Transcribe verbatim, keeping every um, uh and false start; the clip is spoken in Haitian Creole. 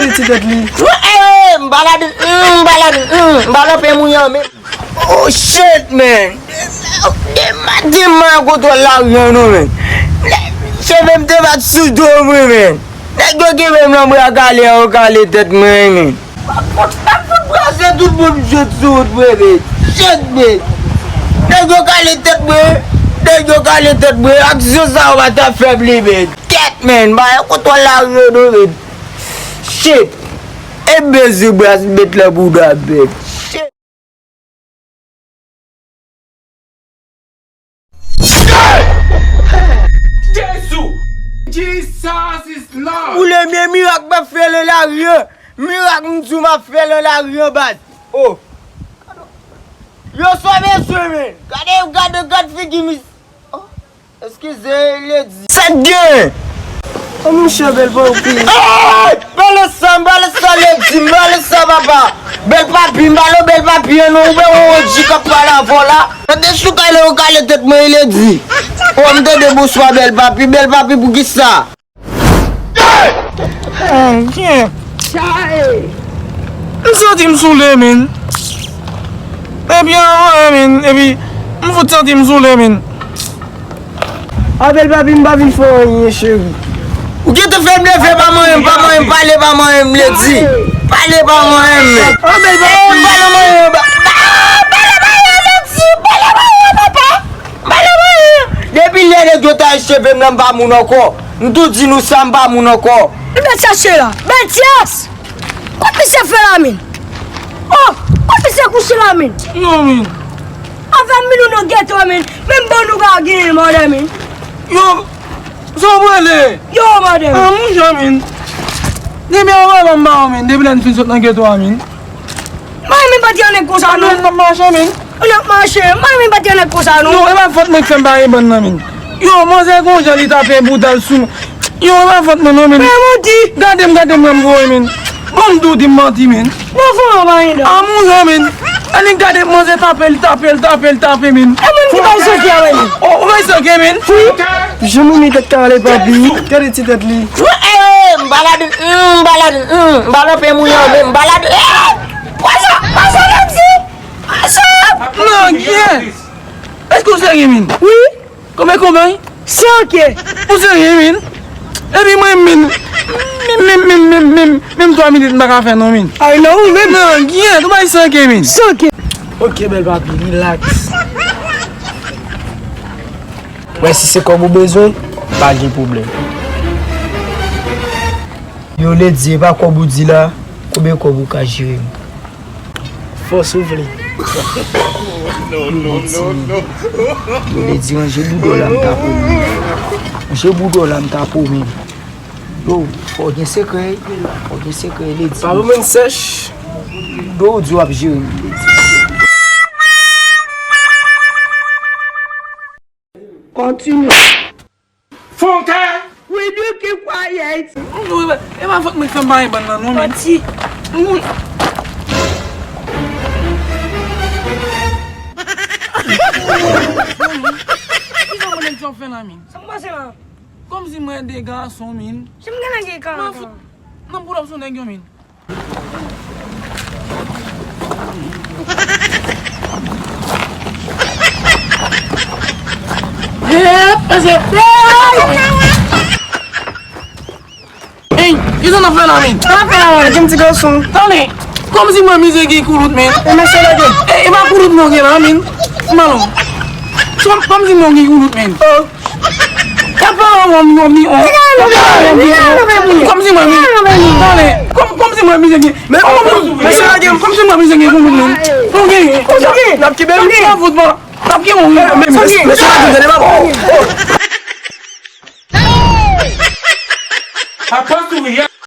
Ti tèt li. Eh, m pa ladan, m pa ladan, m pa nan pen mouye an menm. Oh shit, man. Depi maten m an kontwòl lari an non, man. Cheve m te bat sou do mwen, man. Nèg yo kenbe m nan bra kale an, yo kale tèt mwen, man. M ap fout, m ap fout brase tout moun m jwenn sou wout mwen, man. Shit, man. Nèg yo kale tèt mwen. Nèg yo kale tèt mwen. Aksyon sa yo pa ta fè m li, man. Kèt, man. M pa nan kontwòl lari an non, man. Shit. E bezi bras m met nan bouda m, man. Shit. Jezi! Jesus is Lord! Ou le men mirak m ap fè nan lari an. Mirak m di w m ap fè nan lari an, baz. Oh. Yo sove sou men. Gade, gade, gade figi mis. Oh. Eskize, Lady. Sa k gen? Oh, monchè, bèl pa w pi. Hey! Balans sa, balans sa, Lady, balans sa, papa. Bèl papi, m pa nan bèl papi an non, ou wè yon G k ap pale avè w la. Tande sou kale, ou kale tèt mwen, Lady. Oh, m tande bonswa, bèl papi, bèl papi, poukisa? Hey! M santi m soule, men. Epi anvan, men, epi m fout santi m soule, men. Apèl papi, m pa vin fè w anyen, cheri. Ou gentan fè m nève, pa manyen m, pa manyen m, pale pa manyen m, Lady. Pale pa manyen m, men. Apèl papi. Eh, pale manyen m, pa, pa, pale manyen m, Lady, pale manyen m, papa. Pale manyen m. Depi lè nèg yo ta cheve m nan, m pa moun ankò. M tou di nou sa, m pa moun ankò. Bèt chache la. Bèt yès! Kot misye fè la, men? Oh, kot misye kouche la, men? Yo, men. Avè m, men nou nan geto, men. Menm ban nou ka genyen, madè, men. Yo, sa w prale? Yo, madè. Ah, monchè, men. Depi anvan, ban m ba w, men. Depi lè n fin sot nan geto a, men. Mwen menm pa di anèk konsa non. Mwen ap mache, men. Mwen ap mache. Mwen menm pa di anèk konsa non. Yo, e pa fòt mwen k fè m pa gen bann nan, men. Yo, manzè gon jan li tape bouda l sou mwen. Yo, e pa fòt mwen non, men. Men manti. Gade m, gade m, gade m, men. Bon, m tou di m manti, men. Bon, fò w pa gen dan. Amouzan, men. Annik gade manzè tape, l tape, l tape, l tape, men. E moun ki bay soke a, men. Oh, ou bay soke, men. Wi. Jan moun li tèt kale, papi. Gade ti tèt li. Eh, m pa ladan, m pa ladan, m pa nan pen mouye an menm, m pa ladan. Eh! Pwazon, pwazon, Lady! Pwazon! Non, kiyès? Èske w serye, men? Wi. Konbyen, konbyen? San ke. Ou serye, men? Epi mwen, men, men, men, men, men, men, menm twa minit m pa ka fè non, men. Ay, non, ou menm. Non, kiyès? Ou bay san ke, men? San ke. Ok, bèl papi, relax. Wè, si se kòb ou bezwen, pa gen pwoblèm. Yo, Lady, e pa kòb ou di la, konbyen kòb ou ka jere m? Fòs ou vle. Non, non, non, non. Yo, Lady, ranje boudò la, m ta pou ou. Ranje boudò la, m ta pou ou. Yo, fò gen sekrè, fò gen sekrè, Lady. Pa pou moun sèch. Boudò ou di w ap jere m, Lady. Kontinye. Fonka! We do keep quiet. Non, e pa, e pa fòt mwen k fè m pa gen bann nan, non, men. Manti. Kisa mwen menm sa w fè la, men? Sa m pase la? Kòmsi mwen de gason, men. Si m gen nèg ki ka. Mwen fout nan boulòm sou nèg yo, men. Hey, kisa n ap fè la, men? Sa n ap fè la, men? Jim ti gason. Tande, kòmsi mwen mizè gen koulout, men. E mesye lage. E, e pa koulout mwen gen la, men. Malon. Kòm, kòmsi mwen gen koulout, men. Oh. Kòmsi mwen, men. Tande, kòm, kòmsi mwen mizè gen. Men, men, men, men, se lage m. Kòmsi mwen mizè gen pou moun, men. Ou gen. N ap kenbe m. N ap kenbe m. N ap kenbe m. Men, men, men, se lage m, tande, papa. Apa sou ya?